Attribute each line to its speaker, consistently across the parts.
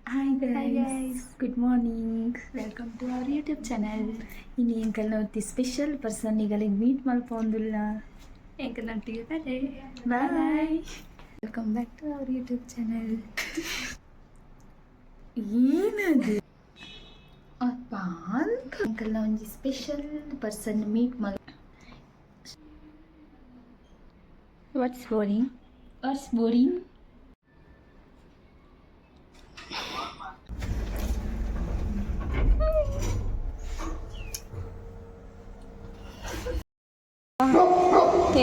Speaker 1: Hi
Speaker 2: Hi
Speaker 1: guys,
Speaker 2: guys.
Speaker 1: Good morning.
Speaker 2: Welcome to our YouTube channel.
Speaker 1: ಇನಿ ಎಂಕಲ್ನ ಒತ್ತಿ special person ನಿಗಲೆಗ್ meet ಮಲ್ಪೊಂದುಲ್ಲ.
Speaker 2: ಎಂಕಲ್ನೊಟ್ಟಿಗೆ ಬಲೆ.
Speaker 1: Boy.
Speaker 2: Welcome back to our YouTube channel.
Speaker 1: ಏನದು ಅಪ್ಪ, ಎಂಕಲ್ನ ಒಂಜಿ special person meet ಮಲ್.
Speaker 2: What's boring?
Speaker 1: What's boring?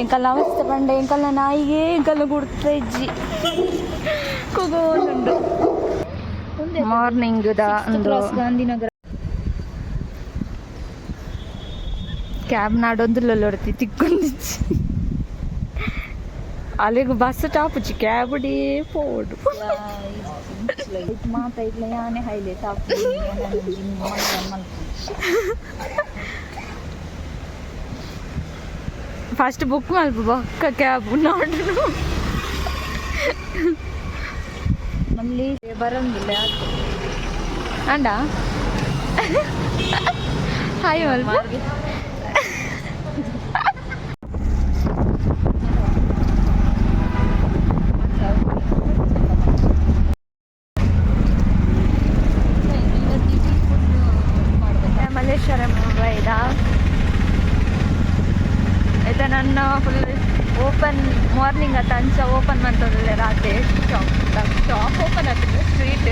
Speaker 2: ಎಂಕಲ್ನ ಅವಸ್ಥೆ ಪಂಡ ಎಂಕಲ್ನ ನಾಯಿಗೆ ಎಂಕಲ್ನ ಗುರ್ತ ಇಜ್ಜಿ, ಕುಗೋನುಂಡು.
Speaker 1: ಮಾರ್ನಿಂಗ್ ದ ಒಂದು
Speaker 2: ಗಾಂಧಿನಗರ.
Speaker 1: ಕ್ಯಾಬ್ ನಾಡೊಂದುಲ್ಲ, ತಿಕ್ಕೊಂದಿಚ್ಚಿ. ಅಲ್ಲಿಗೆ ಬಸ್ ಟಾಪುಚಿ, ಕ್ಯಾಬ್ ಡೇ ಪೋಡು.
Speaker 2: ಮಾತ ಇಟ್ಲ ಯಾನೆ ಹೈಲೈಟ್.
Speaker 1: ಫಸ್ಟ್ ಬುಕ್ ಮಲ್ಪ, ಬೊಕ್ಕ ಕ್ಯಾಬ್ ನಾಡು.
Speaker 2: ಮಲ್ಲಿ ಬರಂಗಿಲ್ಲ.
Speaker 1: ಅಂಡ ಹಾಯ್ ಮಲ್ಪ. ಮಲ್ಲೇಶ್ವರಂ ಬೈದ. ಆಯ್ತಾ, ನನ್ನ ಫುಲ್ ಓಪನ್ ಮಾರ್ನಿಂಗ್ ಆತ, ಅಂಚ ಓಪನ್ ಮಂತೊಂದುಲ್ಲೆ. ರಾತ್ರಿ ಶಾಪ್ ಶಾಪ್ ಓಪನ್ ಆಗ್ತದೆ, ಸ್ಟ್ರೀಟ್.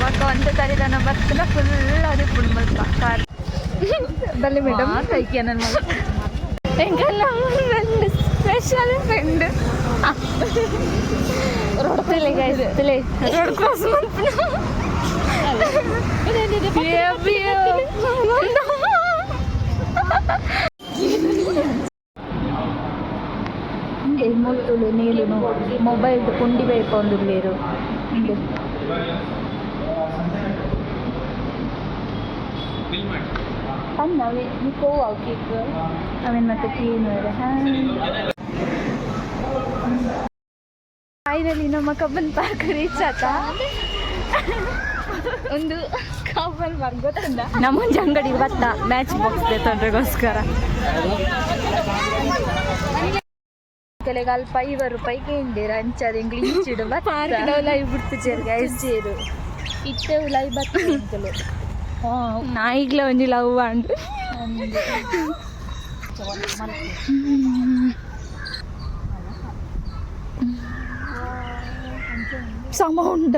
Speaker 1: ಬೊಕ್ಕ ಒಂತೆ ತರಿದನ ಬತ್ತನ ಫುಲ್ ಅದಿಪ್ಪುಂಡು ಮುಲ್ಪ ಕಾರ್. ಬಲ್ಲಿ ಮೇಡಮ್. ಎಂಕಲ್ನ ಫ್ರೆಂಡ್, ಸ್ಪೆಷಲ್ ಫ್ರೆಂಡ್. ತುಲೆ ರೋಡ್ ಕ್ರಾಸ್ ಮಲ್ಪುನ. ಮುಳ್ತುಳು ನೀಲುನು ಮೊಬೈಲ್ ಪುಂಡಿ ಬೈಪೊಂದುಲ್ಲೆರ್ ಉಂದು. ಪನ್ನವೆ ನಿಕ್ ಒವ್ವು ಅವು ಕೇಕ್? ಅವೆನ್ ಮಾತ ಕೇನುವೆರ್. ಫೈನಲಿ ನಮ್ಮ ಕಬ್ಬನ್ ಪಾರ್ಕ್ ರೀಚ್ ಆತ. ಒಂದು ಕಬ್ಬನ್ ಪಾರ್ಕ್ ಗೊತ್ತುಂಡ? ನಮ್ಮೊಂಜಿ ಅಂಗಡಿಗೆ ಬತ್ತ ಮ್ಯಾಚ್ ಬಾಕ್ಸ್ ತೊಂದ್ರೆಗೋಸ್ಕರ. ಕೆಲಗ ಅಲ್ಪ 50 ರೂಪಾಯಿ ಕೇಂದಿರ, ಅಂಚಾದ ಎಂಕ್ಲು ಇಂಚಿಡು. ಪಾರ್ಕ್ ಲೈವ್ ಬಿಡ್ತಿಜೆರ್ ಗೈಸ್.
Speaker 2: ಇತ್ತೆ ಉಲಾಯಿ ಬತ್ತ ಎಂಕುಲು.
Speaker 1: ನಾಯಿಗ್ಲ ಒಂಜಿ ಲವ್ ಆಂಡ್. ಸಮ ಉಂಡ,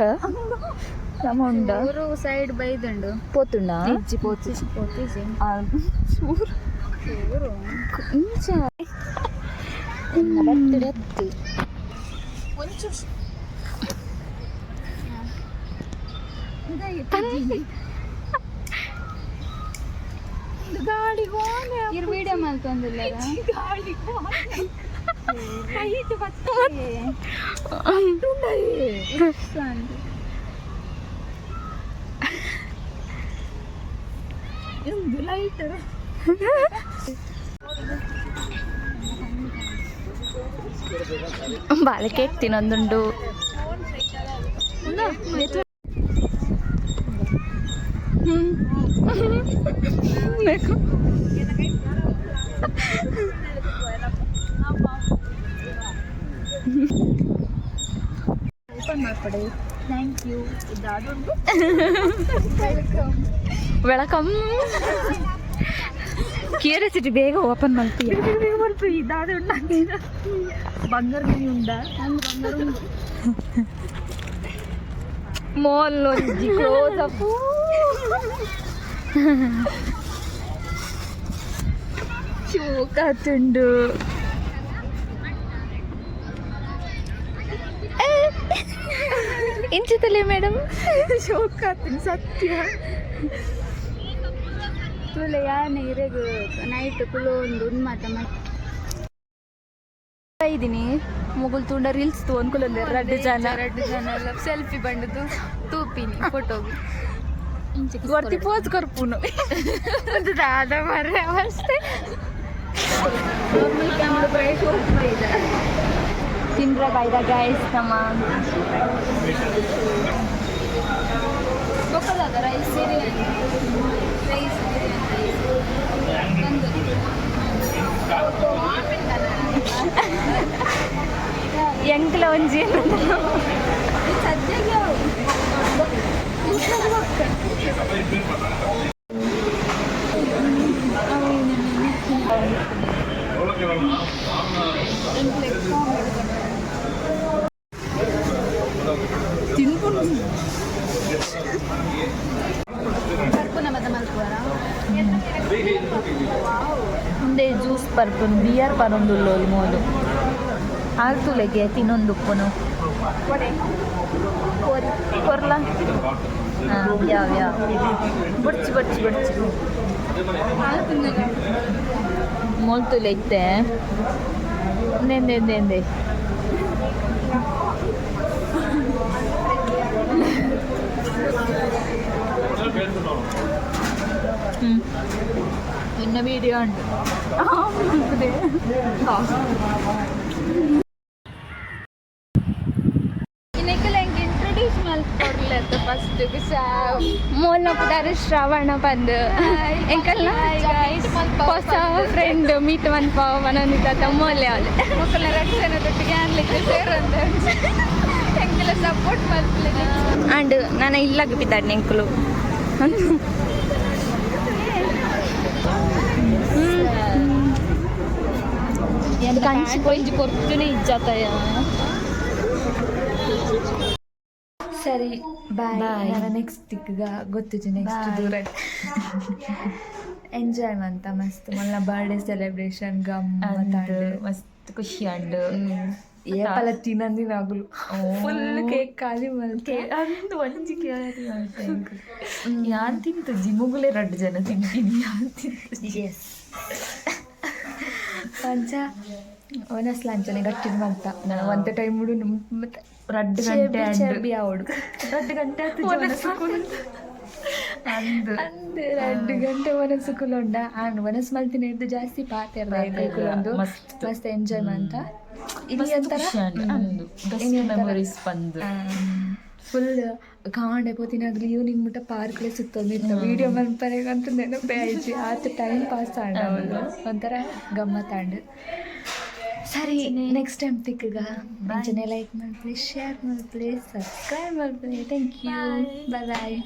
Speaker 1: ಸಮ ಉಂಡ.
Speaker 2: ಊರು ಸೈಡ್ ಬೈದುಂಡು.
Speaker 1: ಪೋತುಂಡ?
Speaker 2: ಇಜ್ಜಿ, ಪೋತಿ ಪೋತಿಜಿ.
Speaker 1: ಚೂರು ಇಂಚ.
Speaker 2: ಬತ್ತುಡತ್ತು. ಒಂಚೂರು.
Speaker 1: ಗಾಳಿ.
Speaker 2: ಇರ್ ವಿಡಿಯೋ ಮಲ್ತೊಂದುಲ್ಲೆರ.
Speaker 1: ಗಾಳಿ.
Speaker 2: ಕೈಟ್.
Speaker 1: ಒಂದು ಲೈಟರ್. ಬಾಳೆ ಕೇಕ್ ತಿನ್ನೊಂದುಂಡು. ಬೇಕು.
Speaker 2: ಓಪನ್ ಮಾಡ್ಕೊಡಿ. Thank you. ಇದಾದುಂಡು.
Speaker 1: Welcome. Curiosity ಬೇಗ ಓಪನ್ ಮಲ್ಪಿ, ಬೇಗ ಮಲ್ಪಿ. ಇದಾದ ಉಂಡು. ಬಂಗಾರ ಉಂಡ. ಮಾಲ್ ಒಂಜಿ ಕ್ಲೋಸ್ ಅಪ್. ಶೋಕಾತುಂಡು. ಇಂಚಿತಲೆ ಮೇಡಮ್, ಶೋಕಾತುಂಡು ಸತ್ಯ.
Speaker 2: ತುಲೆ ಯಾನೆ ಇರೆಗ್ ನೈಟ್ ಕುಲೊಂದು ಉನ್ಮಾತ.
Speaker 1: ಇದ್ದೀನಿ ಮುಗುಲ್ ತುಂಡ ರೀಲ್ಸ್ ತೋನ್ಕುಲೊಂದು ರಡ್ಡು ಜನ.
Speaker 2: ರಡ್ಡು ಜನ ಎಲ್ಲ ಸೆಲ್ಫಿ ಬಂಡದು ತೂಪಿನಿ ಫೋಟೋ.
Speaker 1: ವರ್ತಿ ಪೋಸ್ ಕೊರ್ಪುನು ಒಂದು ದಾದ ಮರ್ರೆ ಅವಸ್ಥೆ.
Speaker 2: Normal camera price.
Speaker 1: ತಿಂದ್ರ ಬೈದ ಗೈಸ್ ನಮ್ಮ.
Speaker 2: Rice, rice, rice.
Speaker 1: ಎಂಕ್ಲ ಒಂಜಿ.
Speaker 2: ಸದ್ಯಕ್ಕೆ.
Speaker 1: ತಿನ್ಕೊಂಡು.
Speaker 2: ಪರ್ಪುನ ಮತ ಮಲ್ಪುವರ.
Speaker 1: ಮುಂದೆ ಜ್ಯೂಸ್ ಪರ್ಪುನು, ಬಿಯರ್ ಪರೊಂದುಲ್ಲೋಲು ಮೋಲು ಆಲ್ತುಲೆಗೆ ತಿನ್ನೊಂದುಪ್ಪುನು ಕೊರ್ಲ. ಹಾಂ, ಯಾವ ಯಾವ ಬಡ್ಚಿ ಬಡ್ಚಿ ಬಡ್ಚಿ. ಮೋಲ್ತುಲೆ ಇತ್ತೆ ಎಂದೆ ಎಂದೆ. ಇನ್ನ ವಿಡಿಯೋ ಉಂಟು.
Speaker 2: ಇನ್ನೆಕ್ಕೆಲ್ಲ ಹೆಂಗೆ ಇಂಟ್ರೊಡ್ಯೂಸ್ ಮಲ್ಕೊಡ್ಲತ್ತ ಫಸ್ಟ್?
Speaker 3: ಮೋಲ್ನ ಪುದಾರು ಶ್ರವಣ ಪಂದ್. ಎಂಕಲ್ನ ಹೊಸ ಫ್ರೆಂಡ್ ಮೀಟ್ ಮನ್ಪಾವ ಮನೊಂದಿತ್ತ ಮೋಲೆ ಅವಳೆ.
Speaker 2: ಮಕ್ಕಳ ರಕ್ಷಣೆ ದೊಟ್ಟಿಗೆ ಆನ್ಲಿಕ್ಕೆ ಸೇರಂತ ಹೆಂಗೆಲ್ಲ ಸಪೋರ್ಟ್ ಮಲ್ಪಲೆ.
Speaker 3: ಅಂಡ್ ನಾನು ಇಲ್ಲಾಗ ಬಿದ್ದಾಡ್ ಎಂಕುಲು.
Speaker 1: ಕಂಚಿ ಪೊಂಜಿ ಕೊರ್ತುನೆ ಇಜ್ಜಾತಯ.
Speaker 3: ಸರಿ, ಬಾಯ್.
Speaker 1: Bye.
Speaker 3: ನಾನು ನೆಕ್ಸ್ಟ್ ತಿಕ್ಗ ಗೊತ್ತಿತ್ತು ನೆಕ್ಸ್ಟ್.
Speaker 1: Bye.
Speaker 3: ದೂರ ಎಂಜಾಯ್ ಮಂತ ಮಸ್ತ್ ಮಲ್ಲ ಬರ್ಡೇ ಸೆಲೆಬ್ರೇಷನ್ ಗಮ್.
Speaker 1: ಮಸ್ತ್ ಖುಷಿ ಅಂಡ್.
Speaker 3: ಏಪಲ ತಿನ್ನಂದಿನಾಗಲು ಫುಲ್ ಕೇಕ್ ಖಾಲಿ ಮಲ್ತೆ.
Speaker 1: ಅಂದು ಒಂಜಿ ಕೇಳಿ ಯಾನ್ ತಿಂತು ಮುಗುಲೆ ರಡ್ಡು ಜನ ತಿಂತೀನಿ, ಯಾನ್ ತಿಂತು.
Speaker 3: ಎಸ್, ಪಂಚ ಒನಸ್ಲ ಅಂಚನೆ ಗಟ್ಟಿದ್ ಮಂತ ನಾನು ಒಂತೆ ಟೈಮ್ ಉಡು ಮತ್ತೆ.
Speaker 1: ರಡ್ಡು ಗಂಟೆ ಅಂಡ್.
Speaker 3: ಚರ್ಬಿ ಆವಡು.
Speaker 1: 2 ಗಂಟೆ ಆತು ಅಂದು.
Speaker 3: ಅಂದ್, 2 ಗಂಟೆ ಒನಸು ಕುಲೊಂಡ ಆಂಡ್ ಒನಸ್ ಮಲ್ತಿನ ಹಿಡ್ದು ಜಾಸ್ತಿ ಪಾತೆರ್ದ.
Speaker 1: ಪಾತೆರ್ದ,
Speaker 3: ಕುಲೊಂದು.
Speaker 1: ಮಸ್ತ್.
Speaker 3: ಮಸ್ತ್ ಎಂಜಾಯ್ ಮಂತ. ಇಲ್ಲಿ
Speaker 1: ಮಸ್ತ್
Speaker 3: ಒಂಥರ
Speaker 1: ಖುಷಿ ಅಂಡ್ ಅಂದು ಬೆಸ್ಟ್ ಮೆಮೊರೀಸ್ ಬಂದು.
Speaker 3: ಫುಲ್ ಕಾಂಡೆ ಪೋತಿನಾಗ್ಲಿ ಈವ್ನಿಂಗ್ ಮುಟ್ಟ ಪಾರ್ಕ್ಲೆ ಸುತ್ತೊಂದಿತ್ತು. ವಿಡಿಯೋ ಮನ್ಪರೆಗಂತೂ ನೆನಪೇ ಆಯ್ತು. ಆತ ಟೈಮ್ ಪಾಸ್ ಆಂಡ ಅವಳು ಒಂಥರ ಗಮ್ಮತ್ ಆಂಡ್. ಸರಿ, ನೆಕ್ಸ್ಟ್ ಟೈಮ್ ತಿಕ್ಕಗ. ಅಂಚನೆ ಲೈಕ್ ಮಲ್ಪಲೆ, ಶೇರ್ ಮಲ್ಪಲೆ, ಸಬ್ಸ್ಕ್ರೈಬ್ ಮಲ್ಪಲೆ. Thank you, bye bye.